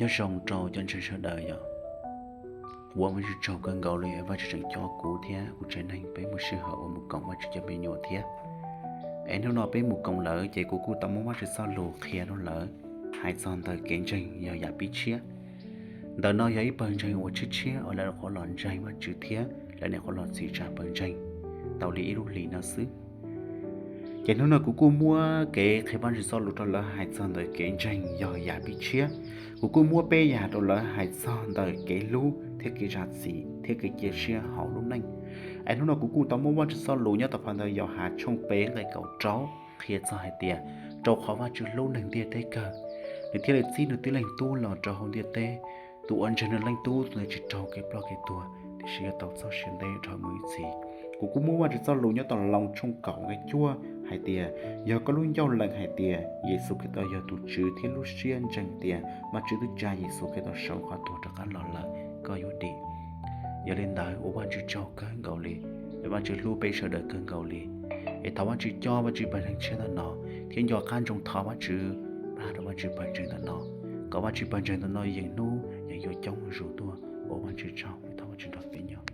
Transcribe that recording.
Nyob zoo rau cov ntseeg sawv daws yom. Ua Vajtswv tsaug kawg nkaus li Vajtswv tseem coj kuv thiab kuv tsev neeg peb muaj sij hawm uas mus koom Vajtswv cov me nyuam thiab. Es hnub no peb mus koom lawm ces kuv kuj tau muab Vajtswv txoj lus qhia rau lawv hais txog ntawm kev ntseeg yog yam pib tshiab. Ntawm no yog ib pawg ntseeg uas tshiab tshiab uas lawv qhuav los ntseeg Vajtswv thiab lawv nim qhuav los txhim tsa pawg ntseeg tau li ib lub hlis no xwb. Ces hnub no kuv kuj muab kev qhia Vajtswv txoj lus rau lawv hais txog ntawm kev ntseeg yog yam pib tshiab. Kuv kuj muab peb yam rau lawv hais txog ntawm kev hlub thiab kev zam txim thiab kev cia siab hauv lub neej. Es hnub no kuv kuj tau muab Vajtswv txoj lus nyob tom phau ntawv Yauhas tshooj peb nqe kaum rau qhia txog hais tias, rau qhov Vajtswv hlub neeg ntiaj teb kawg, nws thiaj li txib nws tib leeg tub los rau hauv ntiaj teb. Tus uas ntseeg nws leej tub tus ntawd tsis raug kev ploj kev tuag, tiam sis yuav tau txoj sia ntev dhawv mus ib txhis. Kuv kuj muab Vajtswv txoj lus nyob tom Loos tshooj kaum nqe cuaj hais tias, yog koj lub ncauj lees hais tias Yexus Khetos yog tus Tswv thiab lub siab ntseeg tias Vajtswv twb tsa Yexus Khetos saum qhov tuag rov qab los lawm, koj yuav dim. Yog li ntawd ua Vajtswv tsaug kawg nkaus li, es Vajtswv hlub peb sawv daws kawg nkaus li. Es thov Vajtswv coj Vajtswv pawg ntseeg tshiab ntawm no thiab nco qab ntsoov thov Vajtswv, pab rau Vajtswv pawg ntseeg ntawm no, kom Vajtswv pawg ntseeg ntawm no yeej hnub yeej yuav coob zuj zus tuaj. Ua Vajtswv tsaug, thov Vajtswv nrog peb nyob.